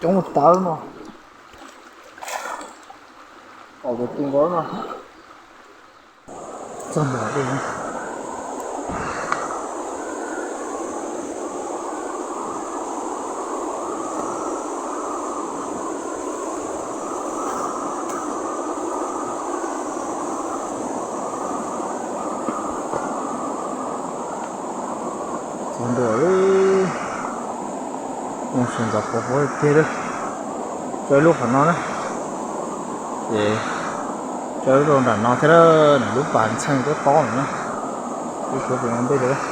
Coob tawv no. Pom tus tu nkaus no. Txog ntua dej. Txog ntua, mus sawv ntxov qhuav qhuav tiag lawm. Tso ib lub qhov no na, ces tso ib lub rau nram no thiab, nws lub pas ntxheej tob tob no na. Ib suav pem ntej lawm.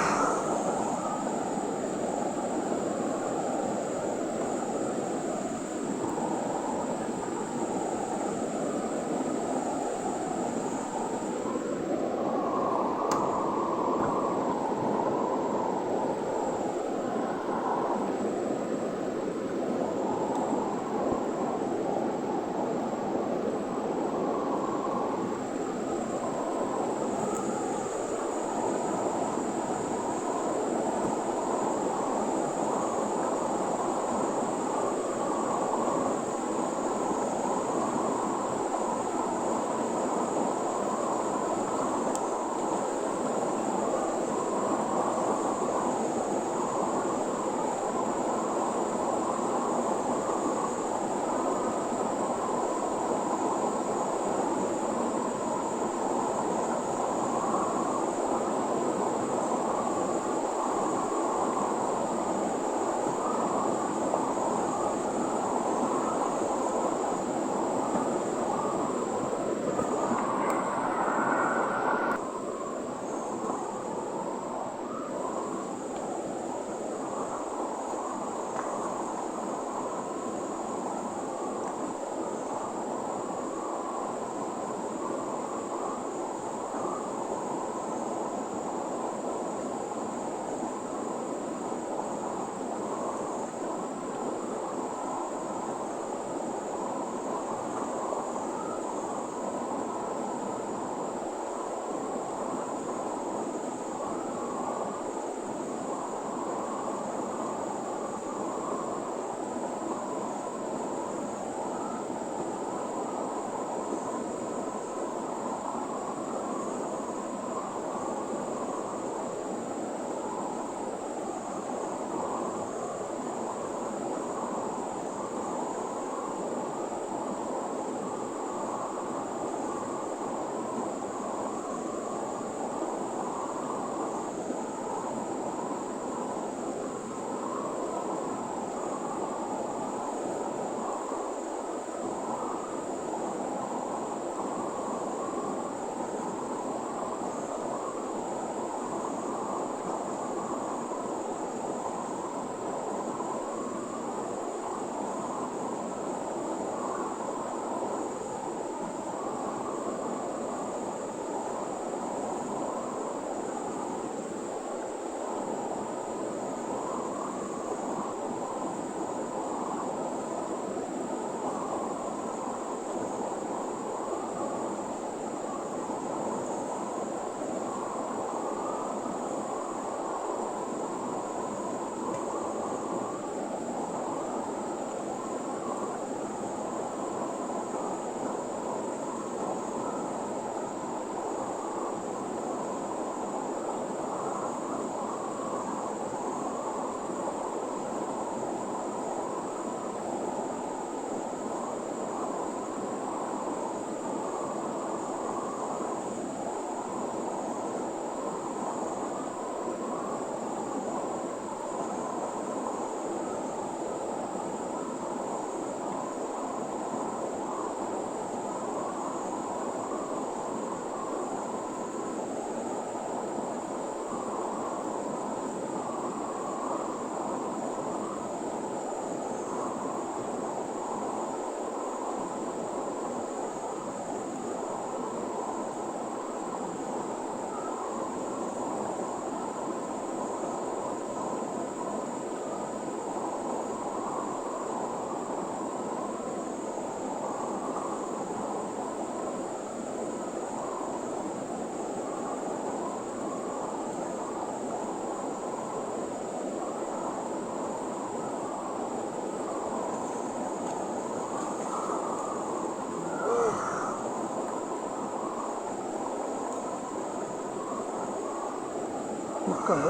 Kawg,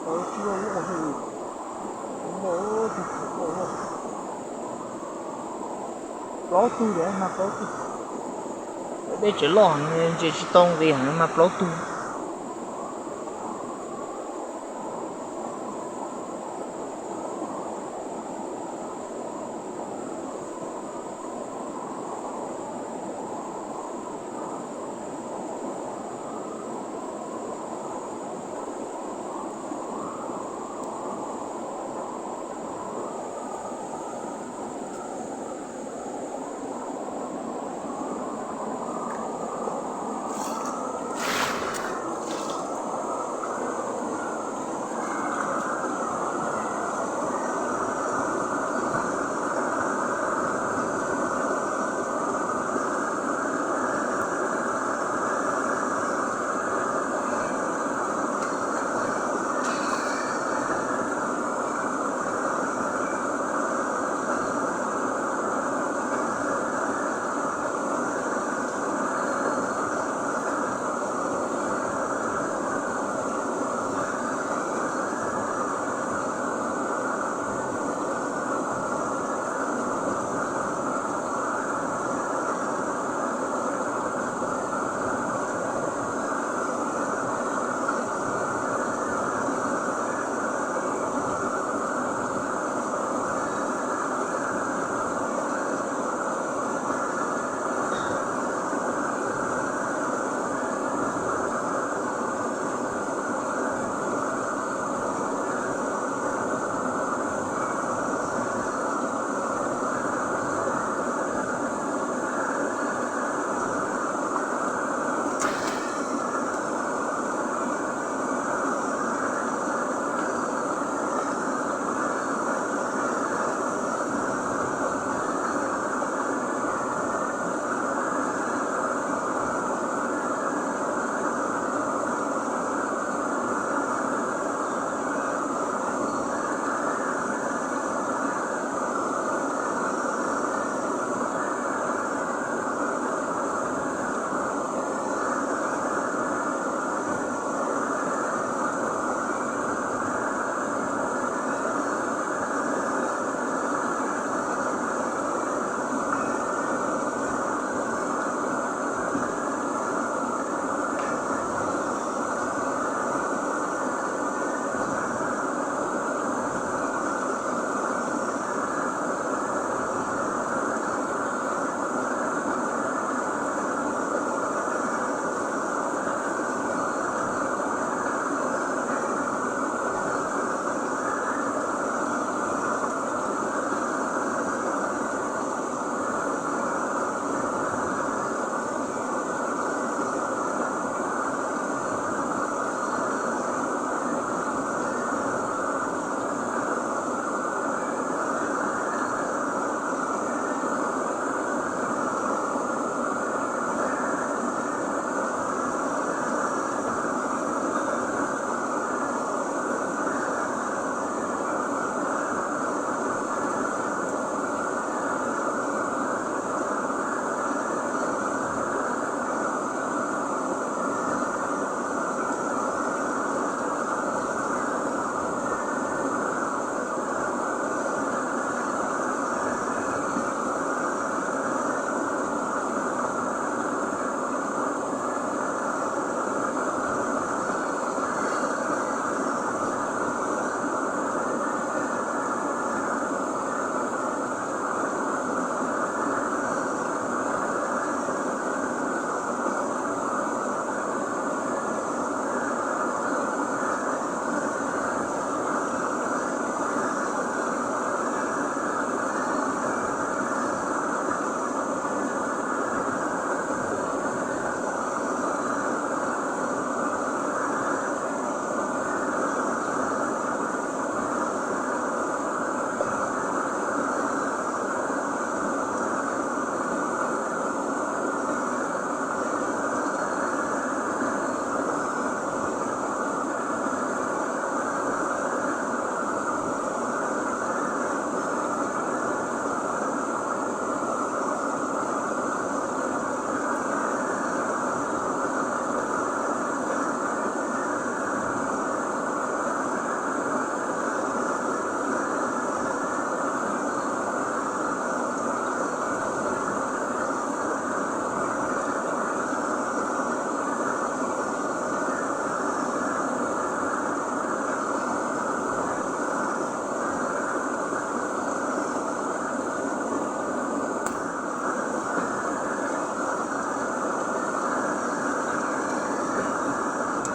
tsis loj loj, plaub tug, mas plaub tug. Dej tseem loj heev, ntsia tsis tau nqis heev, mas plaub tug.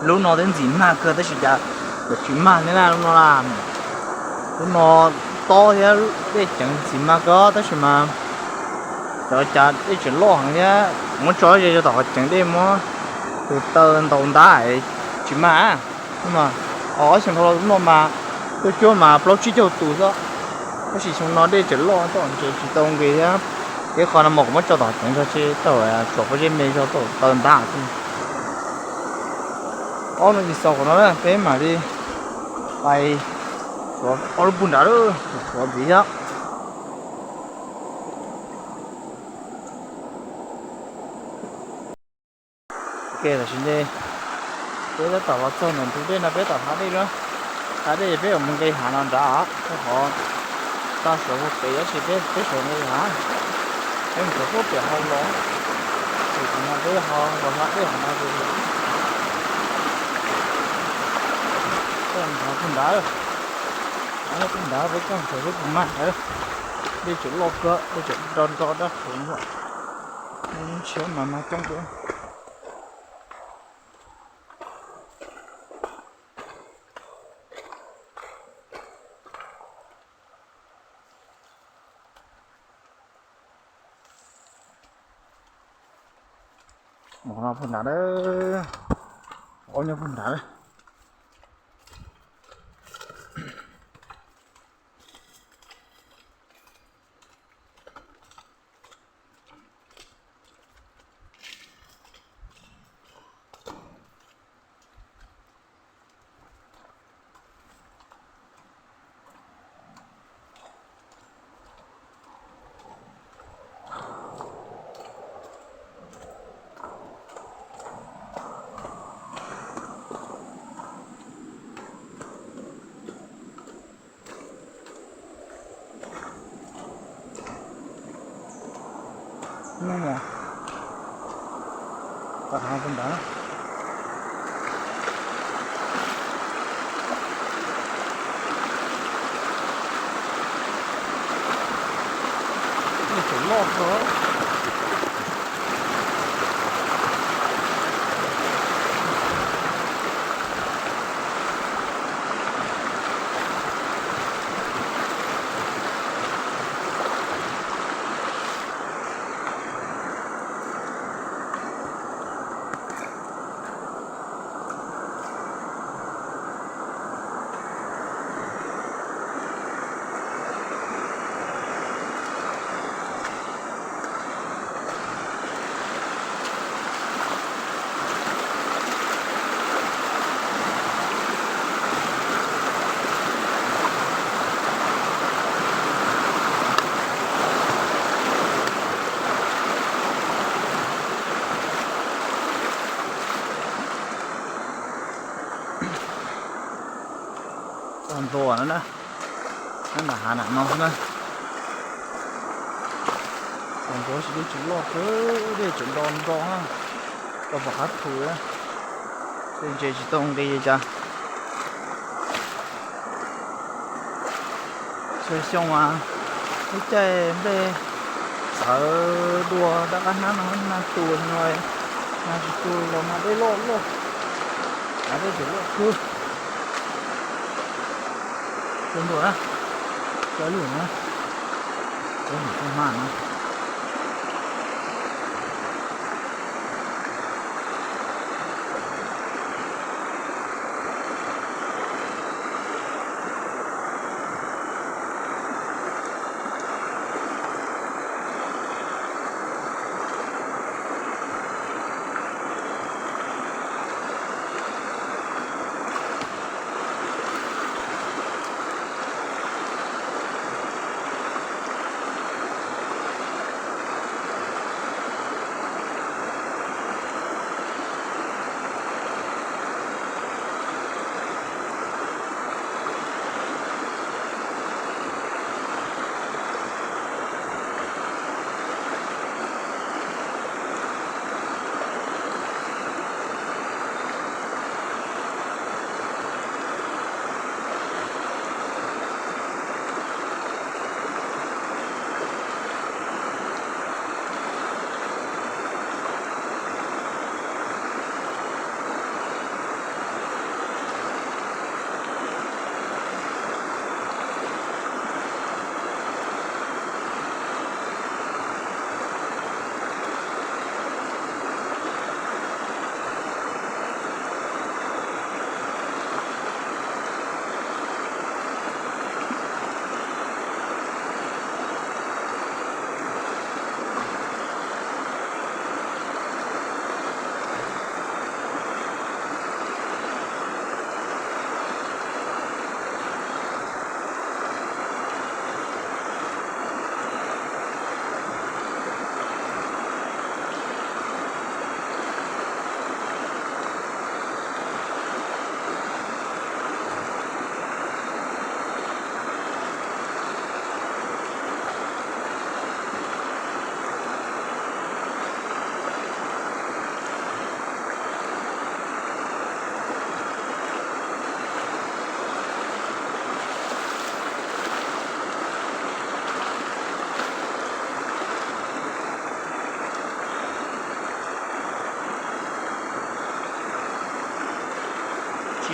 Lub no twb ntxim mag kawg tab sis cas tsis mag li na lub no na. Lub no tob thiab dej ceev ntxim mag kawg tab sis mas cov cas dej tseem loj heev thiab muab tso ze rau tom qhov ceev dej muab tus taw ntaus ntab tsis mag. Ob xyoo dhau los lub no mas tuaj cuab mas plaub tsib caug tus xwb, tab sis xyoo no dej tseem loj toj ntses tsis tau nqis thiab. Ib qho no mas kuv muab tso tom ceev tso ces tau tsuas pob zeb me zog tau taw ntab xwb. Ob no ces xaus qhov no na peb mam li pais ob lub pug nrad lawm, qhuav ntxiv thiab. Ok, tam sim no peb tab tom los txog ntawm ntug dej no peb tom hav dej na. Hav dej peb yuav mus nqis hav no nrad, qhov tag suav hu pem tab sis peb peb sawv nqis hav, peb mus sawv puag pem ho los. Ces qhov no peb ho los hav dej qhov no ces peb mus hav pug nrad. Hav pug nrad peb coj mus sawv peb pug mag ntawd. Dej tseem loj kawg, dej tseem nro nro dab qhuav nkaus. Ntshiab mas mag coob kawg. Mus no pug nrad, ob nyob pug nrad. Nyob mus, tom hav pug nrad. Dej tseem loj kawg. Txog ntua no na, nyob nram hav nram no xwb na. Txog ntua tab sis dej tseem loj kawg, dej tseem nro nro na, tau pom qab thu na. Tej ntses tsis tau nqis li cas. Xyoo xyoo mas lub caij nplej txawv dua rov qab hnab no, nag tu no, nag tsis tu los mas dej loj loj, hav dej tseem loj kawg. Cov ntuas na, cov lwm na, cov lwm tau hma na.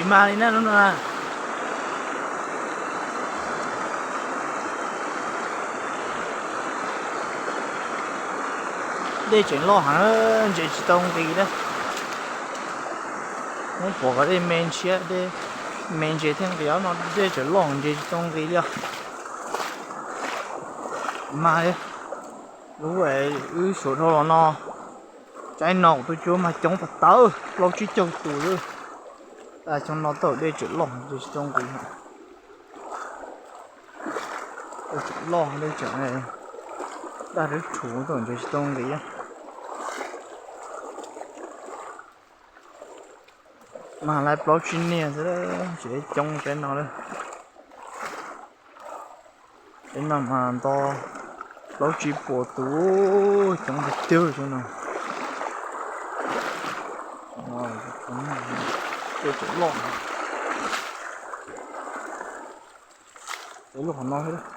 Tsis mag li na lub no na. Dej tseem loj heev, ntses tsis tau nqis na. Muab pom qhov dej me ntshiab, dej me ntses thiaj nqis, no dej tseem loj ntses tsis tau nqis li os. Mag li. Lub wb suav dhau los no, tsaib no kuv tus cuab mas coob tas tawv, plaub tsib caug tus xwb. Xyoo no tau dej tseem loj ntses tsis tau nqis. Dej tseem loj, dej tseem daj dawb rhuv, tau ntses tsis tau nqis. Mag lawm plaub tsib niag xwb, tseem coob tsaib no lawm. Tsaib no mas nto plaub tsib puas tus, coob tiag tiag tsaib no. Tej tseem loj, tej loj qhov no thiab.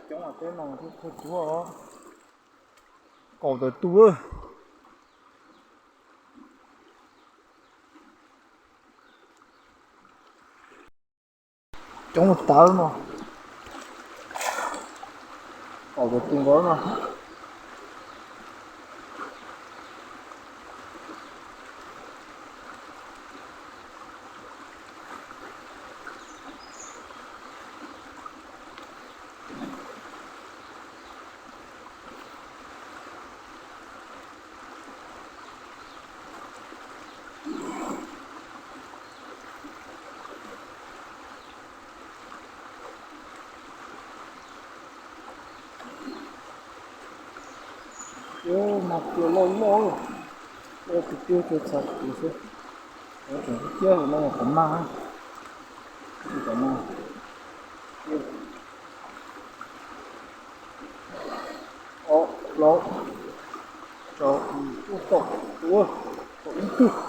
Coob teb no thiab, kawg tuag, kaum tawm tus. Coob tawv no, kaum tawm tus nkaus no. Mas tias loj loj, loj tiag tiag, txav tus xwb. Tseem tiag tiag no, qhov mag, qhov mag. Ob, plaub, rau, kaum tus, kaum ib tug.